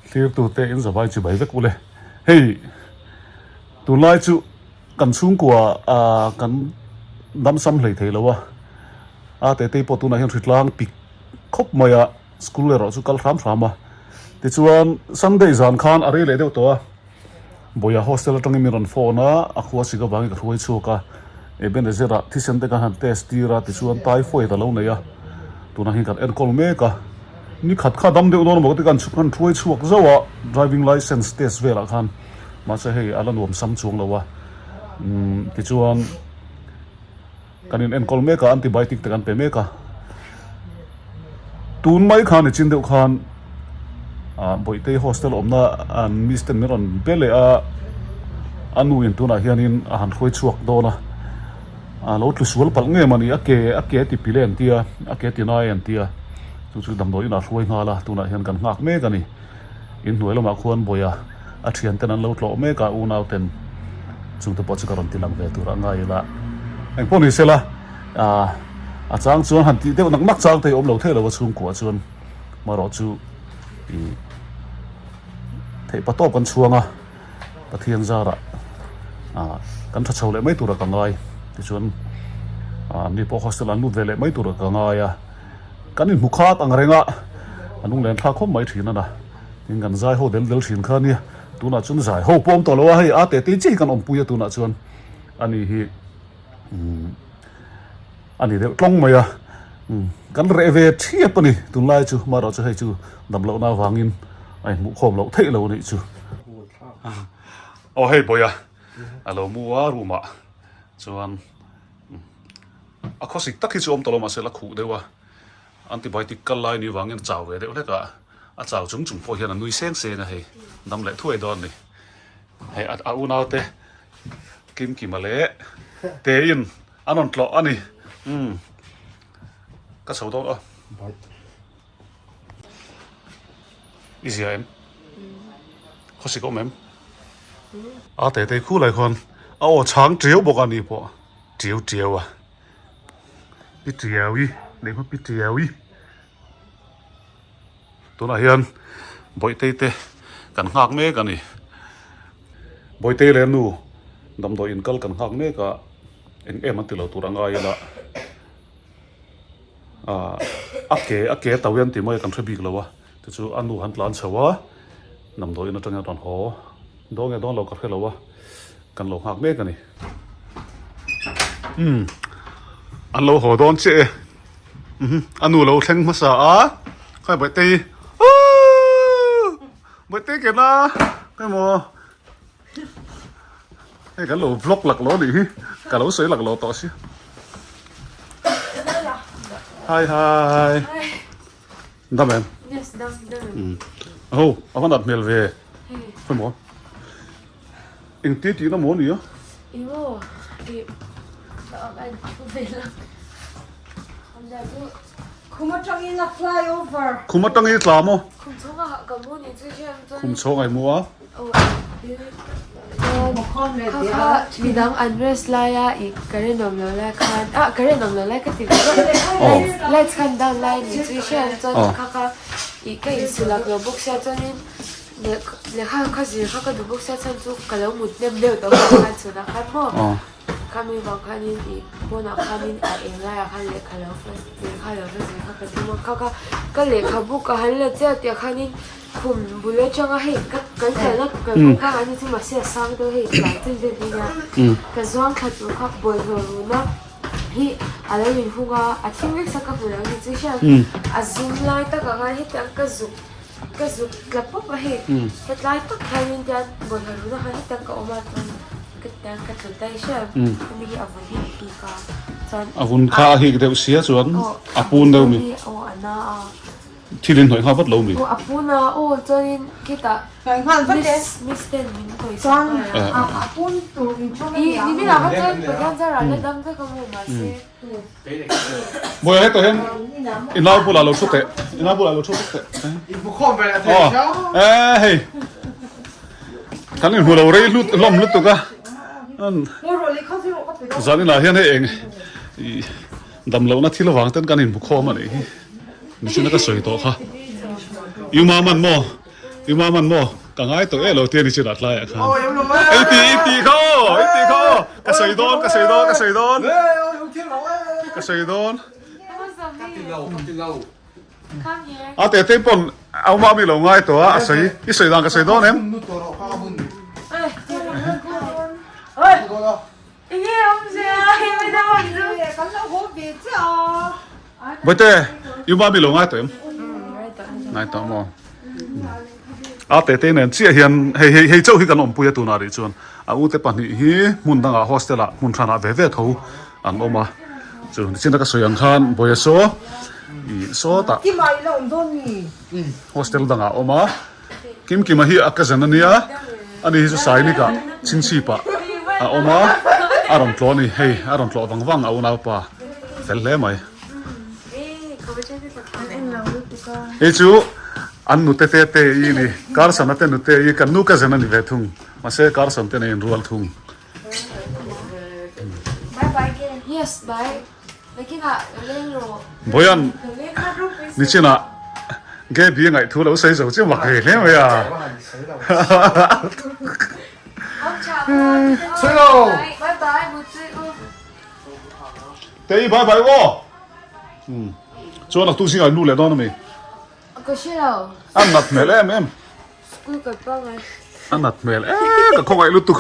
Thlirtute in zavai chi bai vek ule. Hei tunlai chu kan chhungkua ah kan damsam hlei thei lo a, a tetei pawh tunah hian hritlang pik khawp mai a, school erawh chu kal hram hram a. Tichuan Sunday zan khan a rei leh deuh tawh a. Bawia hostel atangin min rawn phone a, a khua sik avangin ka hruai chhuak a, Ebenezer ah thisen te kan han test tir a tichuan typhoid a lo nei a, tunah hian kan enkawl mek a, ni khat kha dam deuh dawn emaw ka ti kan kan hruai chhuak zauh a, driving licence test velah khan mahse hei a la nuam sam chuang lo a, umm tichuan. Kan in enkawl mek a, antibiotic te kan pe mek a. Tun mai khan i chin deuh khan ah Bawihtei hostel awmna an miss ten min rawn be leh a, a nu in tunah hianin a han hruai chhuak dawn a, a lo tlu sual palh nge mawni a ke a ke ti pile an tia, a ke ti nai an tia, chu chu damdawi inah hruai nghal a, tunah hian kan nghak mek a ni. Inhnuai lamah khuan Bawiha a thian ten an lo tlawh mek a, unau ten chungte pawh chu ka rawn ti lang ve tur a ngai ila. Eng pawh ni sela, ah a chang chuan han tih deuh nak nak chang te hi awm lo thei lo a chhungkuah chuan marawh chu ih theih pa tawp kan chhuang a, Pathian zarah ah kan tha chho leh mai turah ka ngai. Tichuan ah mi pawh hostel an lut ve leh mai turah ka ngai a. Kan inhmu khat ang reng a, a lunglen thlak khawp mai thin a na. Tin kan zai ho del del thin kha nia, tunah chuan zai ho pawh awm tawh lo a, hei a teh tei chiah hi kan awmpui a tunah chuan a ni hi umm a ni deuh tlawng mai a, umm kan reh ve thiap a ni tunlai chu marawh chu hei chu dam lohna avangin a inhmuh khawm loh theih lo a nih chu. Aw hei Bawiha a lo mu a room ah chuan. A khawsik tak hi chu awm tawh lo mahse la khuh deuh a, antibiotic kal lai ni vangin a chau ve deuh hlek a, a chau chung chung pawh hian a nui seng seng a hei, dam leh thuai dawn a ni. Hei a unaute Kimkima leh Teiin an rawn tlawh a ni, umm ka chho dawn aw. I zia em? Khawsik awm em? A tete khu lai khuan a aw chhang tiau bawk a ni pawh. Tiau tiau a. Pi tiau i neih hma pi tiau i. Tunah hian Bawihtei te kan nghak mek a ni. Bawihtei leh nu damdawi in kal kan nghak mek a eng em an ti lo tur a ngai ila. Ah a ke a ke tau hian ti mai kan hre bik lo a te chu a nu han tlan chho a damdawi in atangin a rawn haw dawn nge dawn lo ka hre lo a kan lo nghak mek a ni umm an lo haw dawn chiah e umm a nu lo thleng hmasa a khawi bawihtei uuhh bawihtei ke na khawi maw. Hei kan lo vlog lak lo anih hi ka lo sawi lak lo tawh si. Hi hi. Dam em? Yes, dam dam. Mm. Ho, a van at hmel ve. Hei mo. Eng ti ti na mo ni a? Imo, i an thu ve la. Khum atangin a fly over. Khum atangin i tla maw? Khum chhawngah ka mu ni chu hian chuan. Khum chhawng ai mu a. Kha midang an rest laia i current awm lo lai khan ah current awm lo lai ka ti ve bawk lights khan down lai ni chu hian chuan kha kha i ka insulak lo bawk sia chuanin lehkha kha zir kha ka duh bawk sia chuan chu ka lo mut hnem deuh tawh khan chhunah khan maw. Khami vang khanin ih pawnah khanin a eng laiah khan lehkha lo va lehkha lo va zir kha ka tum a kha kha ka lehkhabu ka han la chiah tih ah khanin khum bul atanga hei ka kan kalna kalkawng kha an ni chu mahse a sang deuh hei tlai chin vel hi nia ka zuang thla tur kha bawlhhlawh runa hi a lo inhung a a thim vek sak ka hmu lo ni chu hian a zum lai takah khan hetiang ka zuk ka zuk tla pawp a hei hetlai tak khanin tian bawlhhlawh runa khan hetiang ka awm a chuan. A vun kha a hik deuh sia chuan a pun deuh mi thil in hnawih nghal vat lo mi. Bawiha hetah hian i nau bulah lo thu teh i nau bulah lo thu vek teh aw eh hei kan inhmu lo rei hlut hlawm lutuk a zan inah hian hei eng ih dam lohna thil avang ten kan inhmu khawm a nih hi mihring a ka sawi tawh kha i u maman maw. I mam an maw? Ka ngai tawh e lo ti a ni chin ah tlaiah khan. I ti i ti kha aw i ti kha aw ka sawi dawn ka sawi dawn ka sawi dawn ka sawi dawn. A tete pawn au mami lo ngai tawh a a sawi i sawi dan ka sawi dawn em? Bawihte, i mami lo ngai tawh em? Ngai tawh maw? A tete nen chiah hian hei hei hei chauh hi kan awmpui a tunah rih chuan a ute pahnih hi hmun dangah hostel ah hmun hranah ve ve tho an awm a chu nichin a ka sawi ang khan Bawia saw ih sawtah hostel dangah a awm a. Kimkima hi a cousin a nia, ani hi chu Sainikah chhingchhipah a awm a, a rawn tlawh a ni, hei a rawn tlawh vang vang a unaupa fel hle mai. Hei chu an nute te te i ni, Carson-a te nute i kan nu cousin a ni ve thung, mahse Carson te nen inrual thung. Bawian nichinah Gaby a ngaihthu lo sawi zo chiah mak ve hle mai a. Tei bye bye aw. Chuan a tu zingah nu leh dawn a mi? A nat hmel em em. School kal pangai. A nat hmel e ka khawngaih lutuk.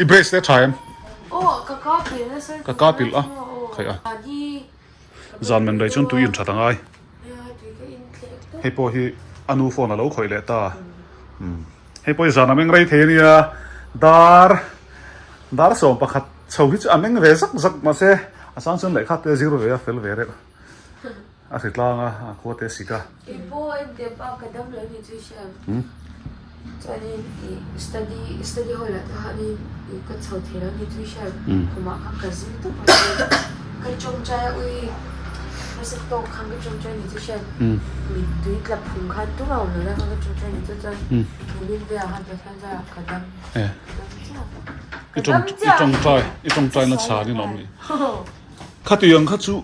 I brace te tha em? Aw ka ka pilh nasa. Ka ka pilh a khaih a. Zan men rei chuan tui in that angai. Hei pawh hi a nu phone a lo khawih leh ta. Hei pawh hi zan a meng rei thei ania dar dar 11 chho hi chu a meng ve zak zak mahse a chang chuan lehkha te zir ve a fel ve reuh. A hri tlang a, a khua te sik a. Kei pawh en tep a, ka dam lo ni chu i hria em? Chuanin i study study hall ah te khanin i ka chho thei lo ni chu i hria em? Khumah khan ka zing tawp a chuan ka tawngtai a ui nasa tawk khan ka tawngtai ni chu i hria em? Mittui tla phung khan tumah awm lo lai khan ka tawngtai ni chu chuan nimin velah khan Pathian zarah ka dam dam chiah I tawngtai i tawngtai na chhan in a awm ni. Khatiang kha chu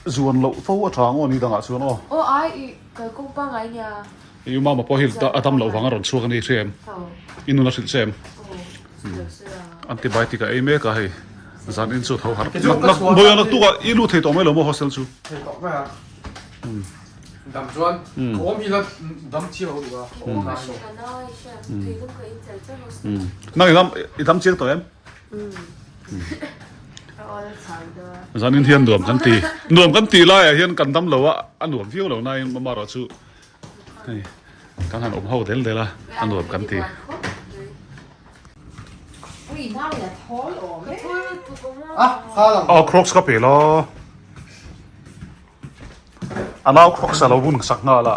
Zuan loh fo a tha ang aw ni dangah chuan aw. Aw ai i kalkawng pangngai nia. I u mama pawh hi a dam loh vang a rawn chhuak a ni hria em? I nun a hrilh che em? Antibiotic a ei mek a hei zan in chu a tho harh nak nak Bawiha naktuk ah i lut thei tawh mai lo maw hostel chu? Thei tawh mai a. Dam chuan ka awm hi la dam chiang lo duh a. Nang i dam i dam chiang tawh em? Zanin hian nuam kan ti nuam kan tih laiah hian kan dam lo a a nuam viau lo nain mama erawh chu hei kan han awm ho del del a a nuam kan ti. Aw crocs ka pe la A nau crocs a lo bun sak nghal a.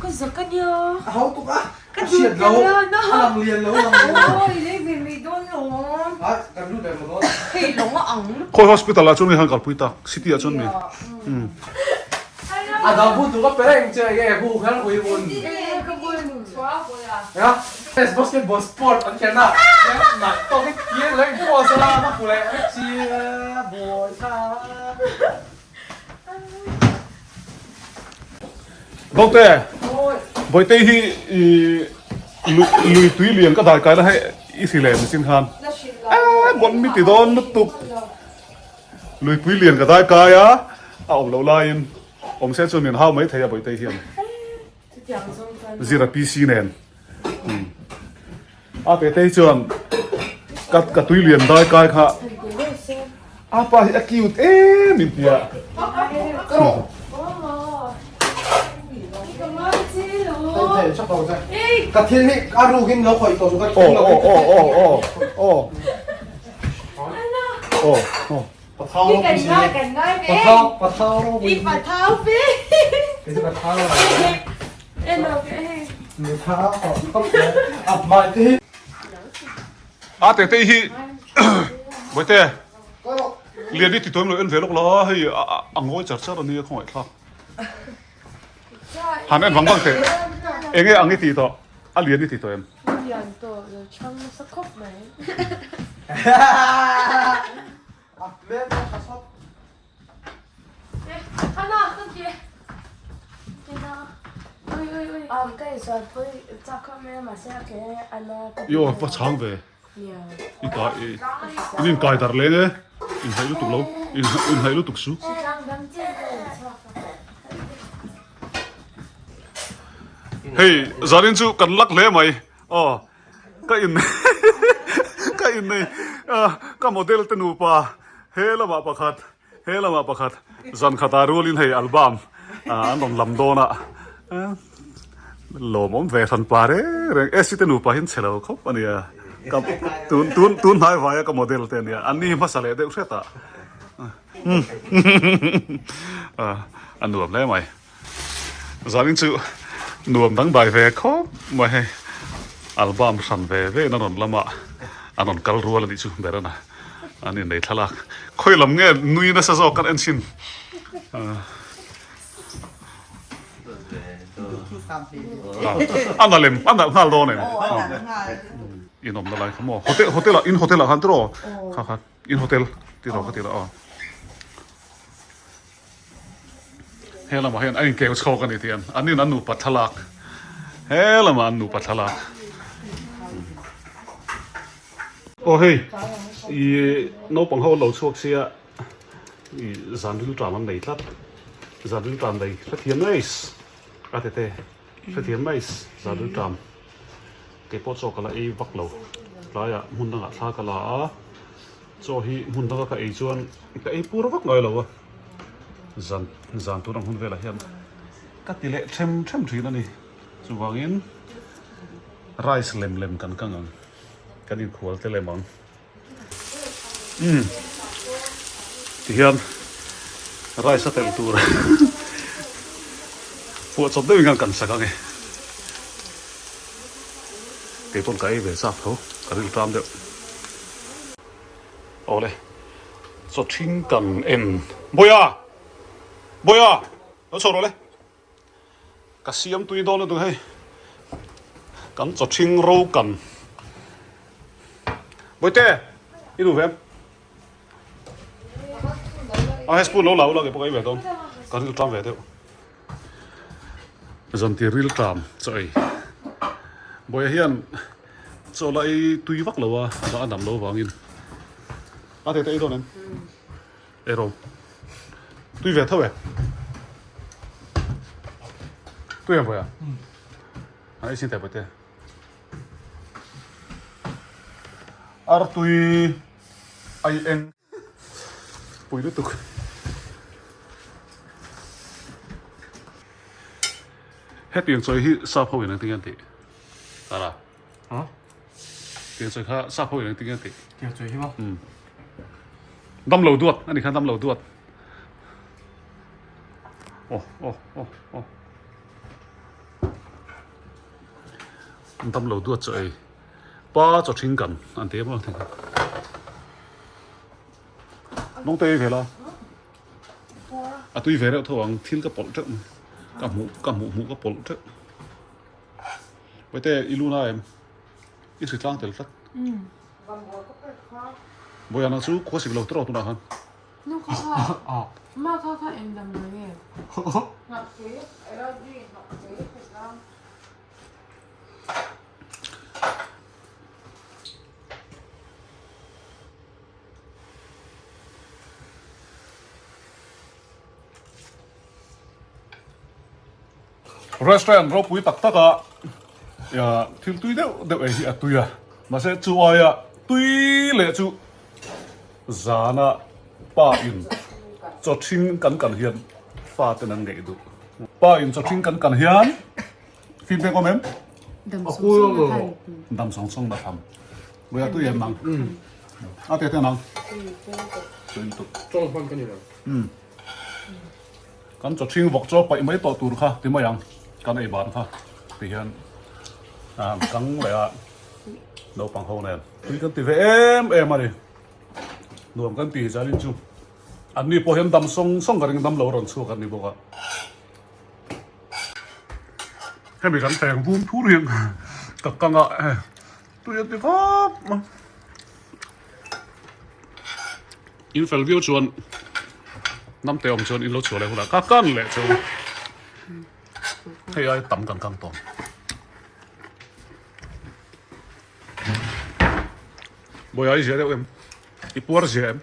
Ka zak a nia. A ho tuk a. Ka hriat lo. A lang lian lo lang lian lo. Awi lei ve mai dawn lo. Ai kan lut ve maw dawn. Hei lawng a ang lutuk. Khawi hospital ah chuan nge khan kalpui tak city ah chuan mi. A dang bun tur ka pe reng che nge hu kher hui bun. Ka bun. Ya. Basketball sport an khelh na. Nak tawk i kiang leh post a ka hmu leh vek chi bawi kha. Dawngte, Bawitei hi i lui tui lian ka dai kai la hei i hri leh machine khan eee bon mi ti dawn lutuk luipui lian ka dai kai a a awm loh laiin awm se chuan min hau mai thei a Bawitei hian zira PC nen. A Tetei chuan ka ka tui lian dai kai kha a pa hi a cute em in tia. Ka thil hi a rukin lo khawih tawh chu ka thil lo aw aw aw aw aw aw aw Pathau ropui si. Pathau pathau ropui. I pathau pe. Kei chu pathau lo. A tete hi Bawihte lian hi ti tuam lo en ve lawk la hei a ngawi char char a nia khawngaih thlak han en vang vang teh enge ang i tih tawh a lian i ti tawh em lian tawh lo chhang nasa khawp mai Ka insual pui chak khawp mai a mahse a ke a na ka ti. Io va chhang ve. I kai in in kai dar leng e in haih lutuk lo in in haih lutuk su. Hei zanin chu kan lak hle mai aw ka in ka in nei ka model te nupa he lamah pakhat He lamah pakhat zan khatah rualin hei album an rawn lam dawn a, lawmawm ve hran pa reng reng Esi te nupa hi an chhe lo khawp a nia, ka tun tun tun hnai vaia ka model te a nia, an ni hmasa leh deuh hret a, a nuam hle mai. Zanin chu nuam dangdai ve khawp mai hei album hran ve ve in a rawn lam a an rawn kal rual a nih chu ber a an innei thlalak khawi lam nge nui nasa zawk kan en chhin a na lem a nalh nghal dawn em in awmna lai kha maw hotel hotel ah in hotel ah khan tiraw kha kha In hotel tih rawh ka ti la aw. He lamah hian a inkeu chhawk a ni tih an an in an nupa thlalak he lamah an nupa thlalak. Aw hei i naupang ho lo chhuak sia i zan rilṭam an nei tlat zan rilṭam nei hrethiam mai a tete hrethiam mai zan rilṭam. Kei pawh chaw ka la ei vak lo, tlaiah hmun dangah thla ka la a, chaw hi hmun danga ka ei chuan ka ei pur vak ngai lo a, zan zan tur ang hun velah hian ka ti leh them them thin a ni. Chuvangin rice lem lem kan kang ang, kan inkhual te lem ang. Umm tihian rice a telh tur phuah chawp deuhin khan kan sak ang e kei pawn ka ei ve chak tho ka ril ṭam deuh awle chaw ṭhing kan en Bawiha Bawiha lo chho rawh le. Ka siam tui dawn lutuk hei. Kan chaw ṭhing ro kan. Bawihte, i duh ve em? A he spoon lo la ula kei pawh ka ei ve dawn. Ka ril ṭam ve deuh. Zantir ril ṭam chaw ei. Bawiha hian chaw la ei tui vak lo a, a dam lo vangin. A tete ei dawn em? Ei rawh. Tui ve tho e. Tui em vawi a? A ei sin teh pawh te. Ar tui ai eng. Pui lutuk. Hetiang chawi hi sap ho in engtin nge an tih? Tara. Huh? Tiang chawi kha sap ho in engtin nge an tih? Tiang chawi hi maw? Umm. Dam lo duat ani khan dam lo duat. Oh oh oh oh. Dam lo duat chaw ei. Pa chaw thing kan an ti emaw thing. Nong te ve la. A tui ve reuh tho ang thil ka pawlh teuh mai. Ka hmuh ka hmuh hmuh ka pawlh teuh. Paite i lu na em? I hri tlang tel tlat. Bawiana chu khua sik lo tawh tunah khan. Nu kha kha ma kha kha eng dam lo nge? Restaurant ropui tak tak a thil tui deuh deuh ei hi a tui a mahse chu aia tui leh chu zana pa in chaw ṭhing kan kan hian fa ten an ngeih duh pa in chaw ṭhing kan kan hian fim pek awm em dam sawng sawng na tham vawi a tui em nang a te te nang tui lutuk Kan chaw ṭhing vawk chaw paih mai tawh tur kha ti mai ang, kan ei ban kha ti hian a han kang leh a, naupang ho nen tui kan ti ve em em a ni, nuam kan ti zanin chu an ni pawh hian dam sawng sawng ka ring dam lo rawn chhuak an ni bawk a, hemi kan teng vum thur hian ka kang a tui a ti khawp mai. In fel viau chuan hnam te awm chuan in lo chhuah leh hunah ka kan leh chu. Hei ai tam kan kang tawh. Bawiha i zia deuh em? I puar zia em?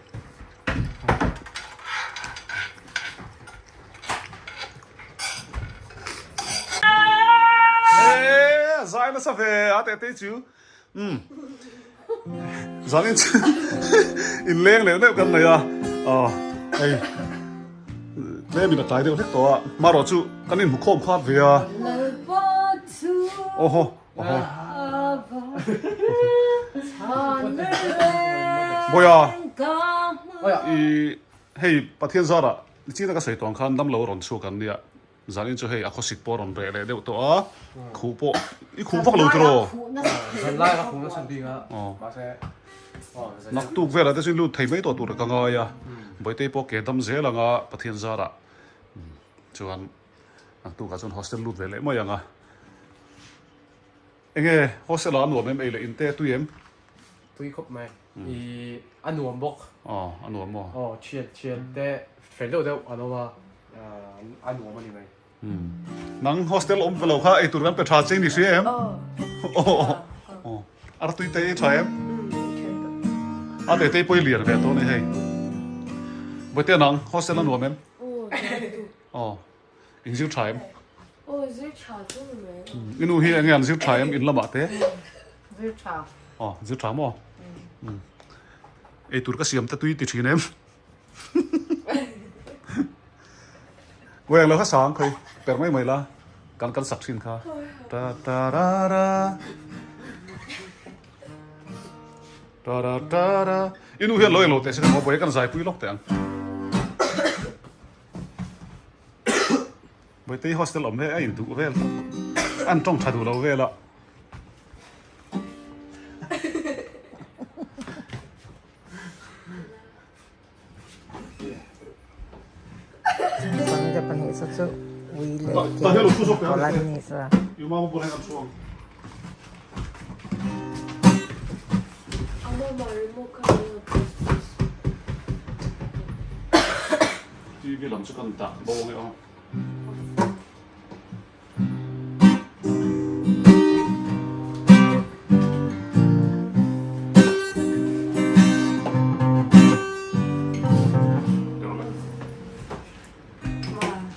Eee zai nasa ve a teh te chu. Umm zanin chu inleng leh deuh kan nei a aw hei tlemin a tlai deuh hlek tawh a marawh chu kan inhmu khawm khat ve a aw haw aw haw Bawiha i hei Pathian zarah china ka sawi tawh ang khan damlo rawn chhuak an nia. Zanin chu hei a khawsik pawh a rawn reh leh deuh tawh a, khuh pawh i khuh vak lo tiraw? Zan lai ka khuh nasa bik a, mahse Naktuk velah te chu lut thei mai tawh tur ka ngai a, Bawihtei pawh ke dam zel ang a, Pathian zarah chuan naktukah chuan hostel lut ve leh mai ang a. Enge hostel ah a nuam em ei leh in te tui em? Tui khawp mai. I a nuam bawk. Aw a nuam maw? Aw thian thian te fel deuh deuh an awm a, a nuam a ni mai. Nang hostel awm ve lo kha ei tur kan pe tha che ni hria em? Aw. Aw. Ar tui te ei tha em? A te te pawh i lian ve tawh a ni hei. Bawihte nang hostel a nuam em? Aw. In zir tha em? Aw zir tha chu ni mai. I nu hi enge an zir tha em in lamah te? Zir tha. Aw zir tha maw? Ei tur ka siam te tui ti thin em? Kuang lo kha sang khawi per mai mai la kan kan sak thin kha. Ta ta ra ra. Ta ra ta ra. I nu hian lo englo teh se kan maw buai kan zaipui lawk teh ang. Bawihtei hostel awm hi a induh vel tlat an tawng tha duh lo vel a. TV lam chu kan dah bo ang e aw.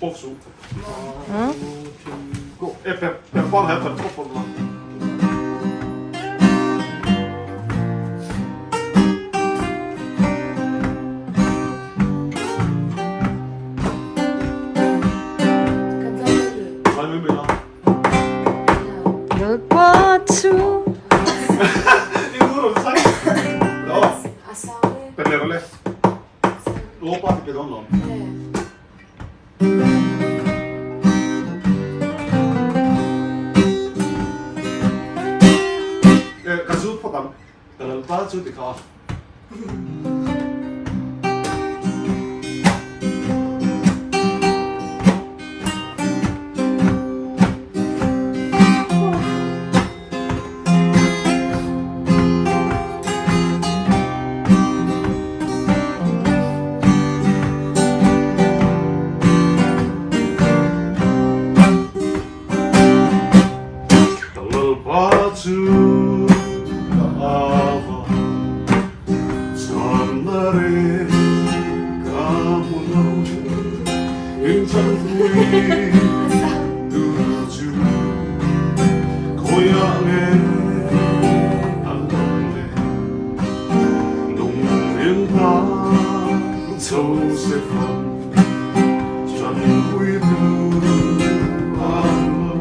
Off su. E per per pon he per pon la. Ka zut phawt ang. Ka lalpa chu ti kha. Ka lalpa chu ka ava chhanna reng ka hmu lo inchangpui tur chu khawiah nge an awm le lungin ta chho se fan Chanpui tur an lo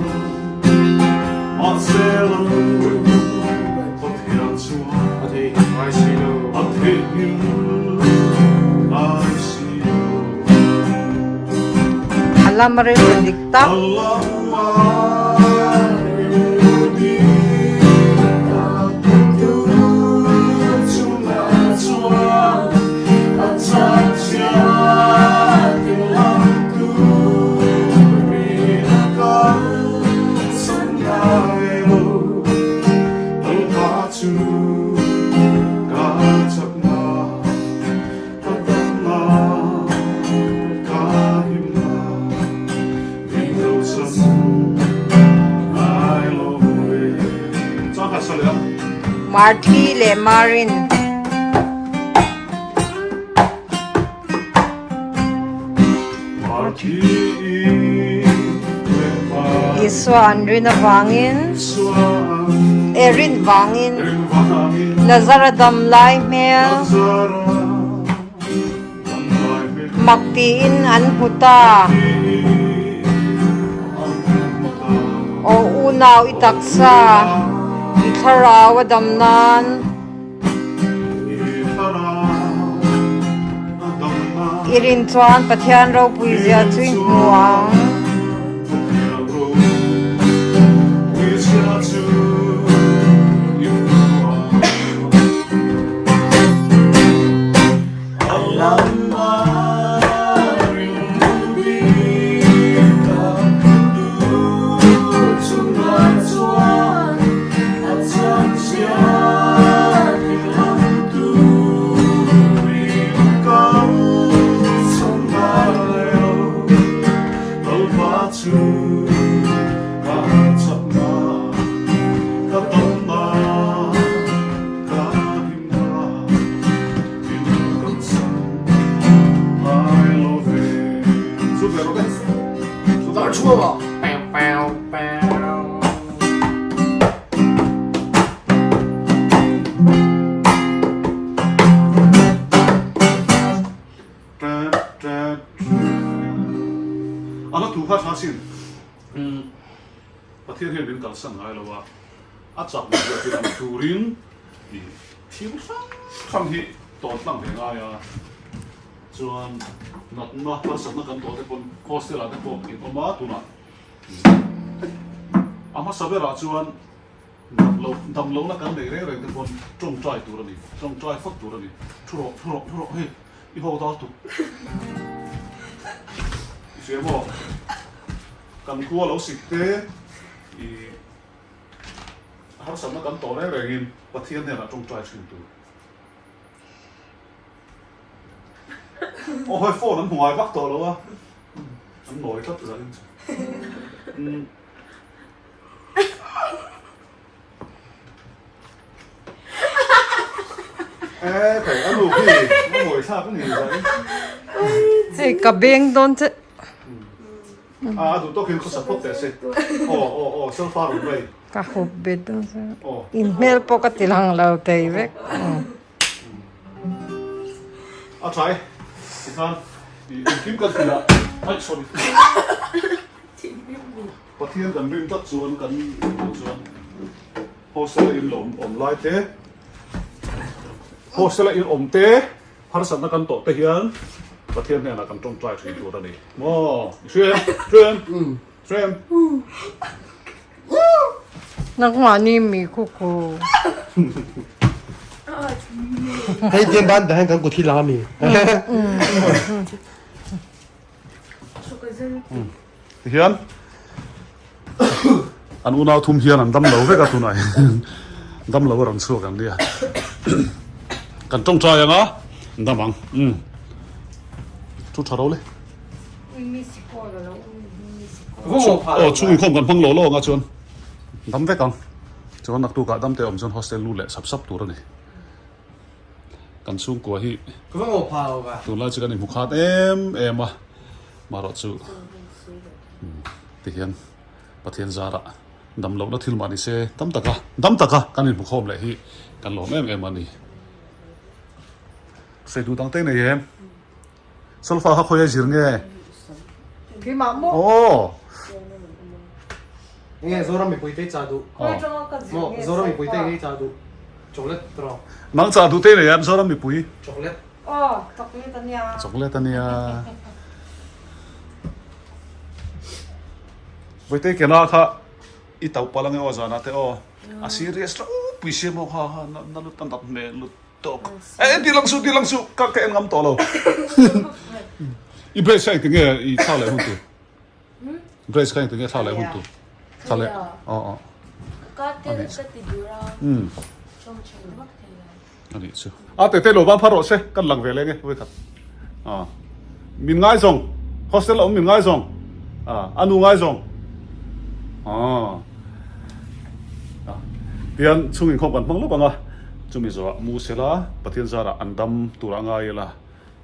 mahse lo Pathian chuan A theih ngai si lo. A theih ngai si lo. A lam a rilru dik tak. A lam a rilru dik tak tur chungah chuan a changchhiat lam turin a kal san ngai lo. Lalpa chu ka chakna, ka damna, ka himna, min lo chhan. Marthi leh Marin. Isua an rin avangin eh rin vangin Lazara dam lai hmel mak tiin an hmu ta. Aw unau i taksa i thlarau a dam nan. I rin chuan Pathian ropui zia chu i hmu ang. A hla thu kha tha sin. Pathian hian min kalsan ngai lo a, a chak loh zia tih ang turin i thil hrang hrang hi tawn tlang ve ngai a. Chuan natna harsatna kan tawh te pawn hostel ah te pawh in awm a tunah a hmasa berah chuan Dam loh, dam lohna kan neih reng reng te pawn tawngtai tur a ni, tawngtai fak tur a ni. Thu rawh, thu rawh, thu rawh, hei i haw dal tuk. I hria maw? Kan khua lo sik te, i harsatna kan tawh reng rengin Pathian hnenah tawngtai thin tur. Aw hawi phone an hmu ngai vak tawh lo a, an nawi tlat zanin chu. Hei ka beng dawn che. Ka hup bet dawn che. In hmel pawh ka ti lang lo thei vek. A tha e. Tikhan engkim kan tih ah ai sorry. Pathian kan rin tlat chuan kan hmuh chuan hostel a in lo awm lai te, hostel a in awm te, harsatna kan tawh te hian Pathian hnenah kan tawngtai thin tur a ni maw? I hria em? Hria em? Hria em? Nangmahni mi khu khu. Hei tiang ban dah hian kan kut hi lang a mi. Tihian an unau thum hian an dam lo vek a tunah hian dam lo a rawn chhuak ang nia kan tawngtai ang a an dam ang umm thu tha ro le aw chhung inkhawm kan hmang lo lo ang a chuan dam vek ang chuan naktukah dam te awm chuan hostel lu leh sap sap tur a ni. Kan chhungkua hi tunlai chu kan inhmu khat em em a, marawh chu tihian Pathian zarah dam lohna thil mah ni se tam taka dam taka kan inhmu khawm leh hi kan lawm em em a ni. Sawi duh dang te nei em? Solfa kha khawi a zir nge? Keimah maw? Aw. Nge Zoram mipui te cha duh. Khawi atanga ka zir nge Zoram mipui te nge cha duh. Chocolate tawh. Nang cha duh te nei em Zoram mipui? Chocolate. Aw, chocolate ania. Chocolate ania. Vawihtei kena kha i tauh palh ange aw zanah te aw. A serious tlangpui siam aw kha kha na lut a nat hmel lut. Tawk. Eh ti lang suh ti lang suh ka ka en ngam tawh lo. I brace kha engti nge i thla leh hun tur? Brace kha engti nge thla leh hun tur? Thla leh. Aw aw. Ka tel ka ti dur a. Um. Tawng thin vak thei lo. Ani chu. A te te lo ban phar rawh se kan lang ve leng e voi khat. A. Min ngai zawng. Hostel a awm min ngai zawng. A anu ngai zawng. A. Tihian chhung inkhawm kan hmang lawk ang a, chumi zawhah mu sela Pathian zarah an dam turah ngai ila,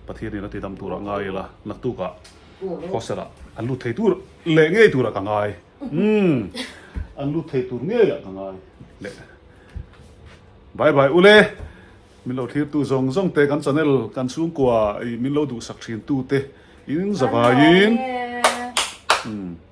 Pathianin a ti dam turah ngai ila, naktukah hostel ah an lut thei tur leh ngei turah ka ngai. Umm an lut thei tur ngeiah ka ngai leh. Bye bye ule. Min lo thlirtu zawng zawng te kan channel kan chhungkua ih min lo duhsak thin tu te in zavaiin. Umm.